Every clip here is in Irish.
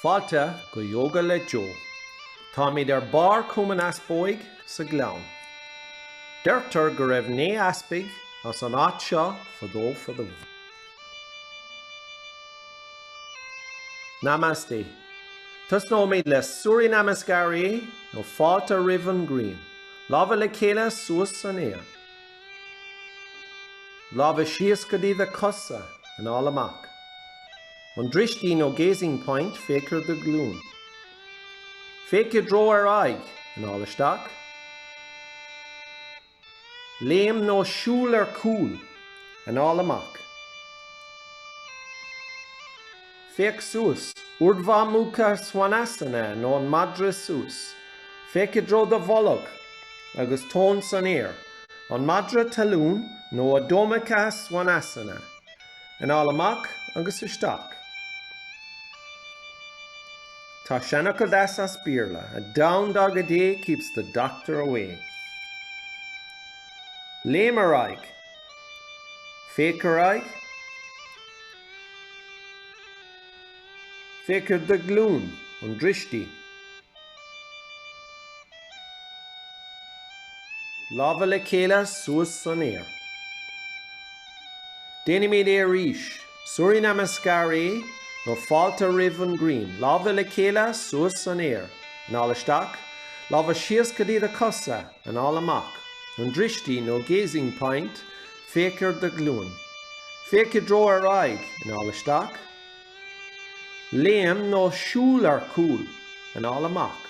Fáilte go Yoga le Joe. Táimid ar barr Coom an Easpaig sa Ghleann. Deirtear go raibh 9 easpaig as an áit seo fadó fadó. Namaste. Tosnóimid le Surya Namaskar nó fáilte roimh an ghrian. Lámha le chéile suas san aer. Lámha síos go dtí do chosa, anáil amach. An drishti nó gazing point, féach ar do ghlúin. Féach i dtreo ar aghaidh, anáil isteach. Léim nó siúl ar cúl, anáil amach. Féach suas, Urdhva Mukha Svanasana nó an madra suas. Féach i dtreo do bholg agus tóin san aer, an madra talún nó Adho Mukha Svanasana. Anáil amach agus isteach. Tá seanfhocal deas as Béarla, a down dog a day keeps the doctor away. Léim ar aghaidh. Féach ar aghaidh. Féach ar do ghlúin, an drishti. Lámha le chéile suas san aer. Déanfaimid é arís. Surya Namaskar nó fáilte roimh an ghrian. Lámha le chéile suas san aer. Anáil isteach. Lámha síos go dtí do chosa. Anáil amach. An drishti nó gazing point, féach ar do ghlúin. Féach i dtreo ar aghaidh. Anáil isteach. Léim nó siúl ar cúl. Anáil amach.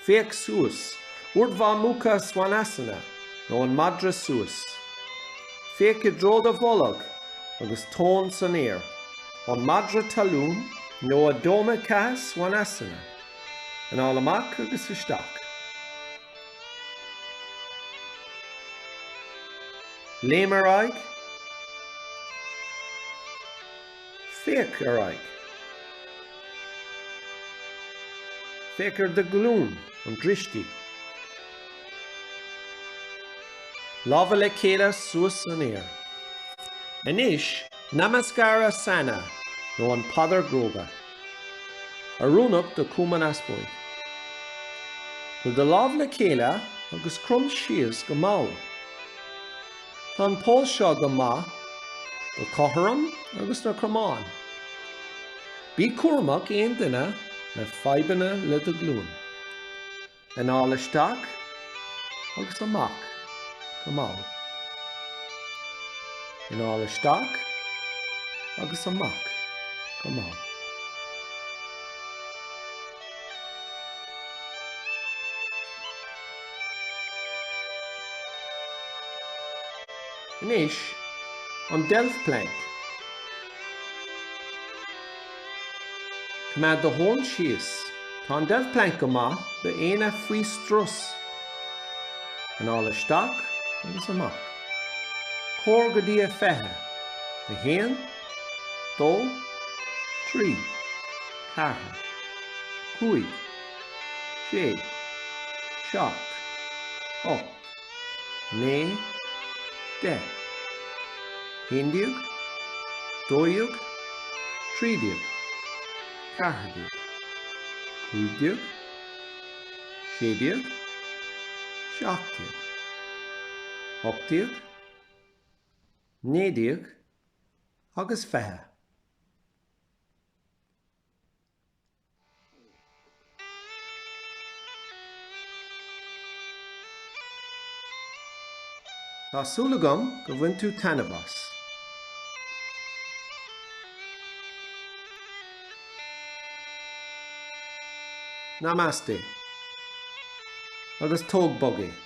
Féach suas. Urdhva Mukha Svanasana, nó an madra suas. Féach i dtreo do bholg agus tóin san aer. An madra talún nó Adho Mukha Svanasana. Anáil amach agus isteach. Léim ar aghaidh. Féach ar aghaidh. Féach ar do ghlúin, an drishti. Lámha le chéile suas san aer. Anois, Namaskara Sana, nó an Phaidir Bhróga. Oiriúnach do Coom an Easpaig. Cuir do lámh le chéile agus crom síos go mall. Tá an pós seo go maith do chothrom agus na cromáin. Bí cúramach aon duine le fadhbanna le do ghlúin. Anáil isteach agus amach go mall. Anáil isteach agus amach go mall. Anois, an Deilf Plank. Coimeád do thóin síos. Tá an Deilf Plank go maith do éinne faoi strus. Anáil isteach agus amach. Comhair go dtí a 20. 1, 2, 3, 4, 5, 6, 7, 8, 9, 10, 11, 12, 13, 14, 15, 16, 17, 18, 19 agus 20. Tá súil agam gur bhain tú taitneamh as. Namaste. Agus tóg bog é.